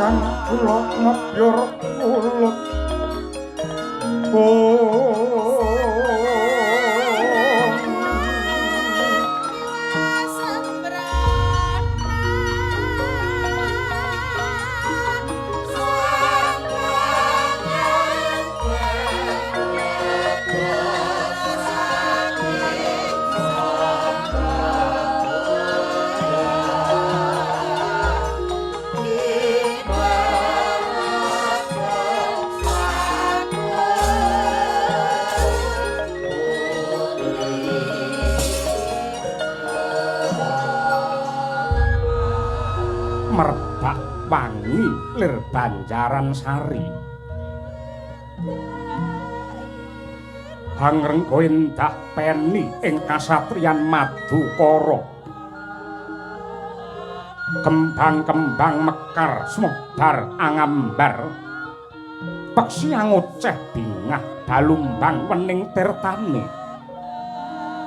Kang kula ngebyor mulut. Merbak wangi lir Banjaran Sari. Hangrengga endah peni ing kasatriyan Madukara. Kembang-kembang mekar sumebar angambar. Peksi angoceh bingah balumbang wening tirtane.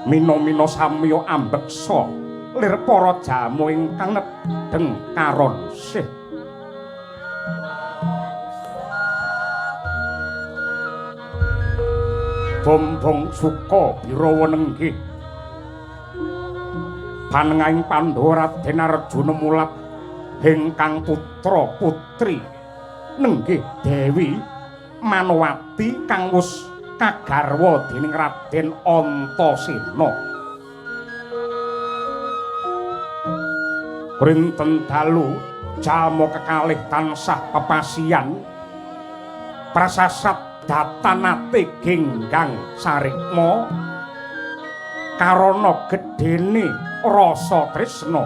Mina-mina samya ambeksa lir para jamu ingkang nedheng karonsih. Bombong suka birawa nenggih panengahing Pandhawa Raden Arjuna mulat ingkang putra putri nenggih Dewi Manowati kang wus kagarwa dening Raden Antasena. Rinten dalu jalma kekalih tansah pepasian prasasat datanate genggang sarikma karana gedene rasa tresna.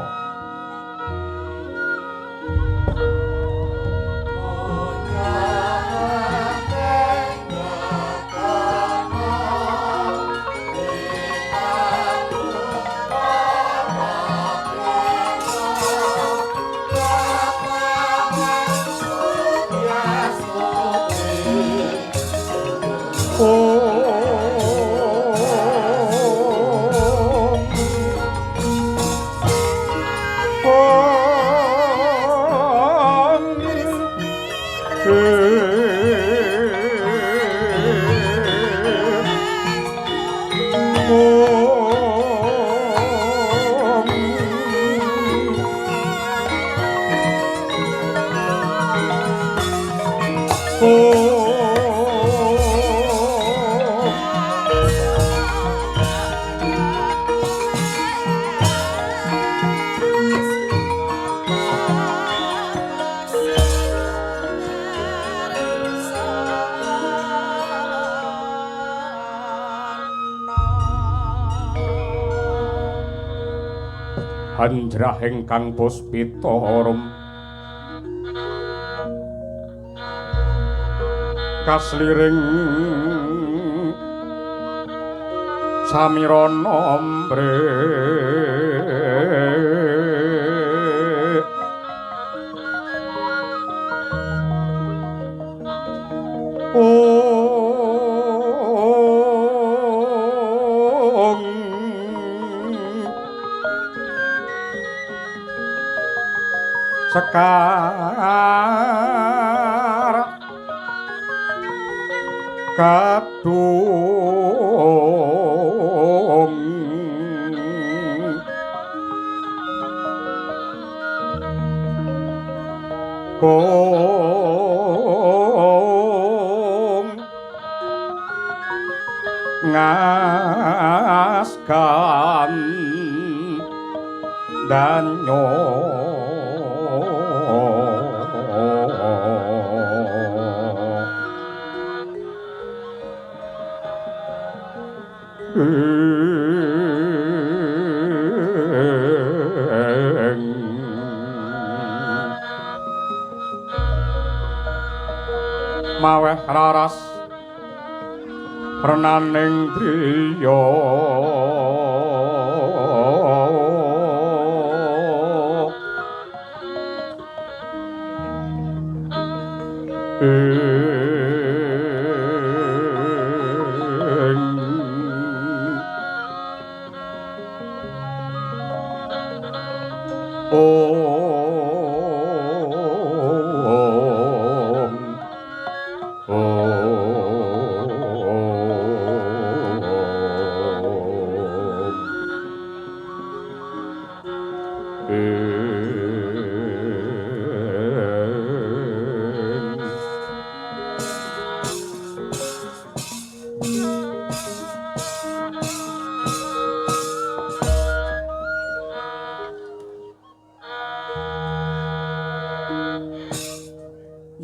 Anjrah ingkang puspita arum kasliring samirana ambre Sekar kadung kong ngaskan danyo. Maweh raras renaning driya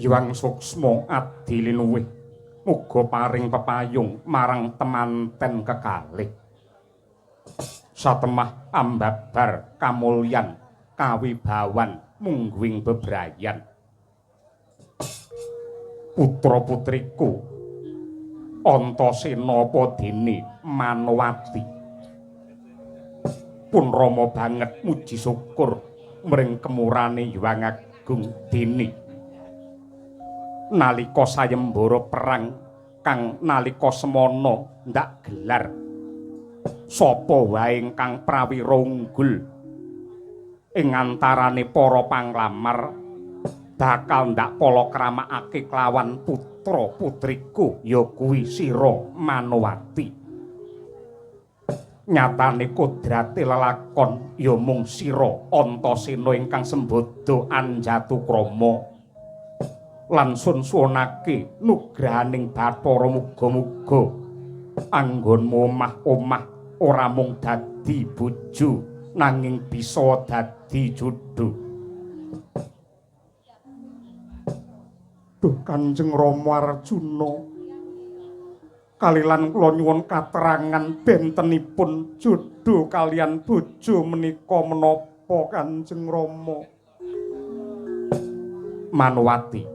Hyang Suksma adi linuwih muga paring pepayung marang temanten kekalih. Satemah ambabar kamulyan kawibawan mungguing bebrayan. Putra putriku Antasena apa dene Manowati pun rama banget muji syukur mring kemurane Hyang Agung dene nalika sayembara perang kang nalika semana ndak gelar sapa wae ingkang prawira unggul ing antarane para panglamar bakal ndak palakramakake kelawan putra putriku ya kuwi sira Manowati. Nyatane kodrate lelakon ya mung sira Antasena ingkang sembada anjatukrama lan sun suwunake nugrahaning Bathara muga-muga anggonmu omah-omah ora mung dadi bojo nanging bisa dadi jodho. Duh Kanjeng Rama Arjuna, kalilan kula nyuwun katerangan bentenipun jodho kalian bojo menika menapa Kanjeng Rama? Manowati,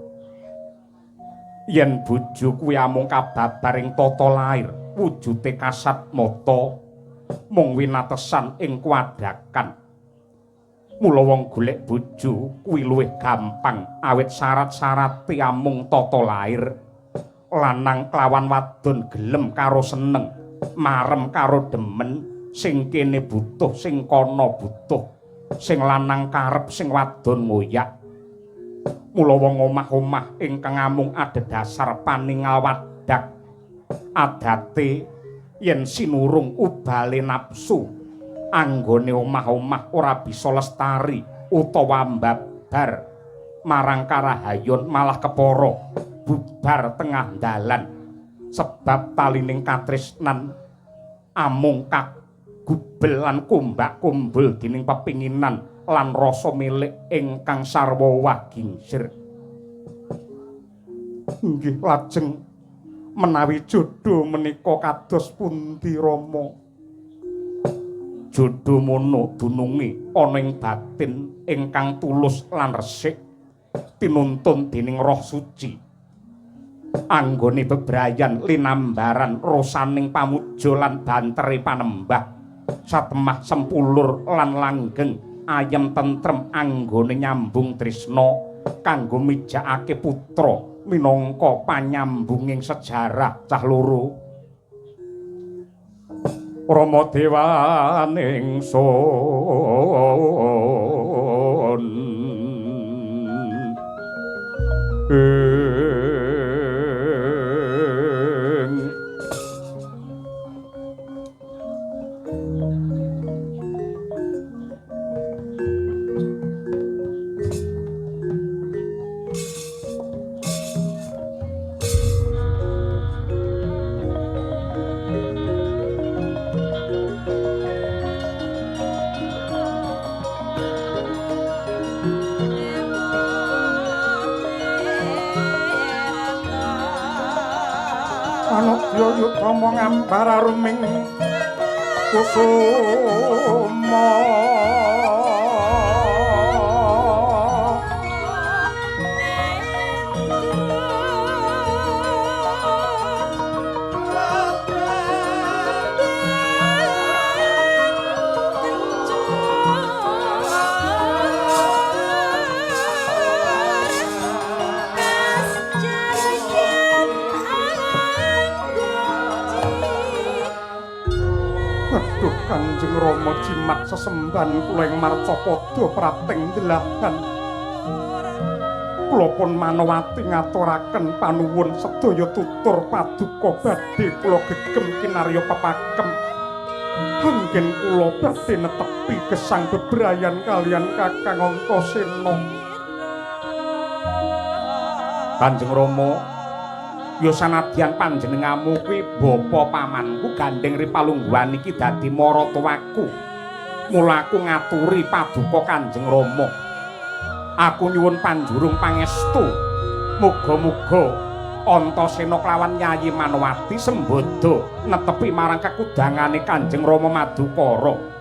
yen bojo kuwi amung kababar ing tata lair, wujude kasat mata mung winatesan ing kuadakan. Mula wong golek bojo kuwi luwih gampang awit syarat-syarate amung tata lair. Lanang kelawan wadon gelem karo seneng, marem karo demen, sing kene butuh, sing kono butuh, sing lanang karep, sing wadon ngoyak. Mula wong omah-omah ingkang amung adhedhasar paningal wadak adate yen sinurung ubale nafsu anggone omah-omah ora bisa lestari utawa mbabar marang karahayon malah kepara bubar tengah dalan sebab talining katresnan amung kagubel lan kumbak-kumbul dening pepinginan lan rasa milik ingkang sarwa wagingsir. Inggih lajeng menawi jodho menika kados pundi Rama? Jodho mono dununge ana ing batin ingkang tulus lan resik tinuntun dening Roh Suci. Anggone bebrayan linambaran rosaning pamuja lan bantere panembah satemah sempulur lan langgeng ayem tentrem anggone nyambung tresna kanggo mijakake putra minangka panyambunging sejarah cah loro. Rama dewaning sun Anadya yutama ngambar aruming Kusuma. Aduh Kanjeng Rama jimat sesembahan kula ing marcapada prapting delahan. Kula pun Manowati ngaturaken panuwun sedaya tutur paduka badhe kula gegem kinarya pepakem. Anggen kula badhe netepi gesang bebrayan kaliyan Kakang Antasena. Kanjeng Rama, ya sanadyan panjenenganmu kuwi bapa pamanku gandeng ri palungguhan iki dadi maratuwaku. Mula aku ngaturi paduka Kanjeng Rama. Aku nyuwun panjurung pangestu. Muga-muga Antasena kelawan Yayi Manowati sembodo netepi marang kekudangane Kanjeng Rama Madukara.